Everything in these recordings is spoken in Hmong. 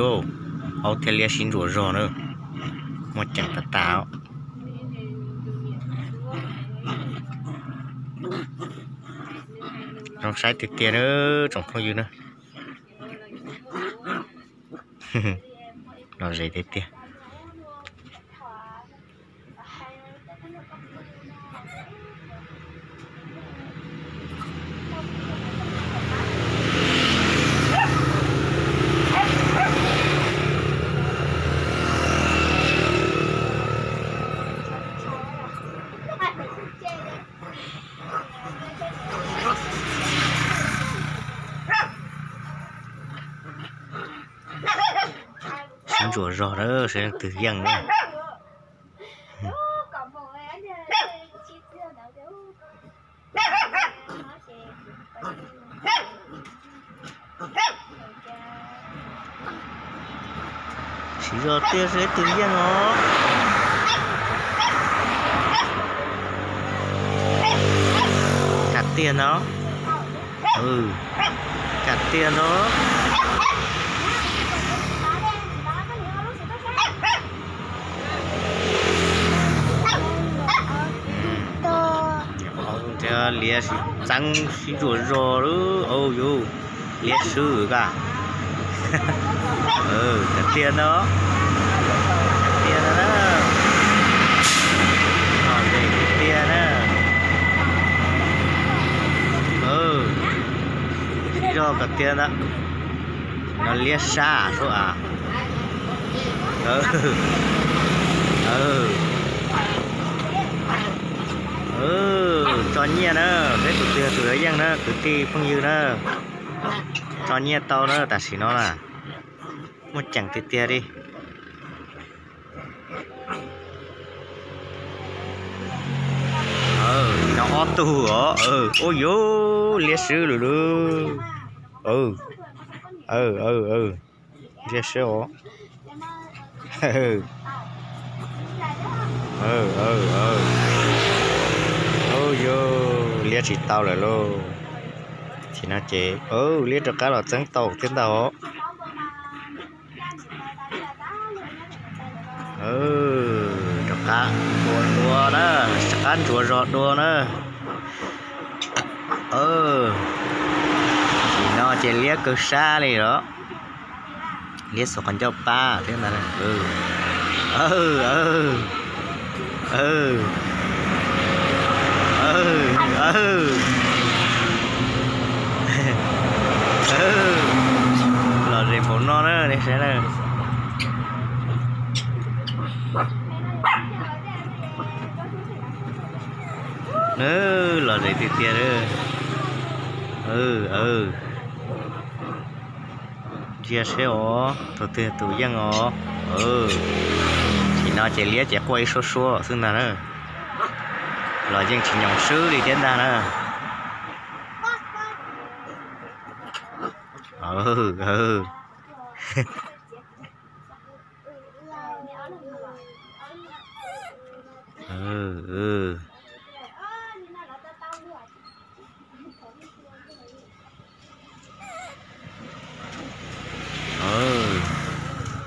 Aub thiab liab sib ntsuas zog na, muaj ceem tas tas. Zoo saib tiag tiag na tsoom phooj ywg na. Lom zem tiag tiag. Sib ntsuas zog na, seb leej twg yeej na. Siv zog tiag seb leej twg yeej os. Kam tiag no. Kam tiag no. Liab sib txeeb sib ntsuas zog lawm. Au yus, liab swb ka. Tiag tiag no. Tiag no na. Tiag tiag na. Zog kom tiag ntag. No liab sab sub a. Tso nyiaj na, peb tus twg tus yuav yeej na kwv tij phooj ywg na. Tso nyiaj tau na, tam sim no na muaj ceem tiag tiag li. No ob tug os. Ua yus, liab swb lawm lauj. Liab swb os. Ua yus, liab tsis tau lawm lauj. Tam sim no ces liab rov qab los txeeb tau thiab ntag os. Rov qab ua dua na, rov qab ntsuas zog dua na. Tam sim no ces liab kawg sab li los. Liab xuas qhov ncauj pab thiab ntag. Lom zem npaum no na nej saib na. Lom zem tiag tiag. Ntsia seb os, tus twg tus yeej os. Tam sim no ces liab ces quaj ib suab suab xwb ntag na. Los yeej tsis nyoos swb li thiab ntag na.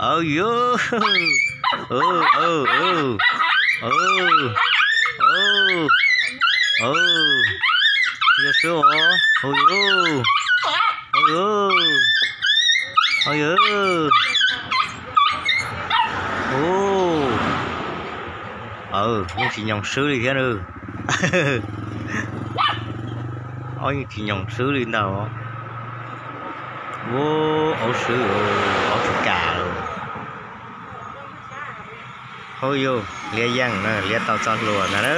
Au yus, yus swb os. Au yus, au yus, au yus, yeej tsis nyoos swb li thiab na. Ob yeej tsis nyoos swb li ntag. Ua, aub swb, aub tsis kam lawm. Au yus, liab yeej na, liab tau txoj hlua ntag na.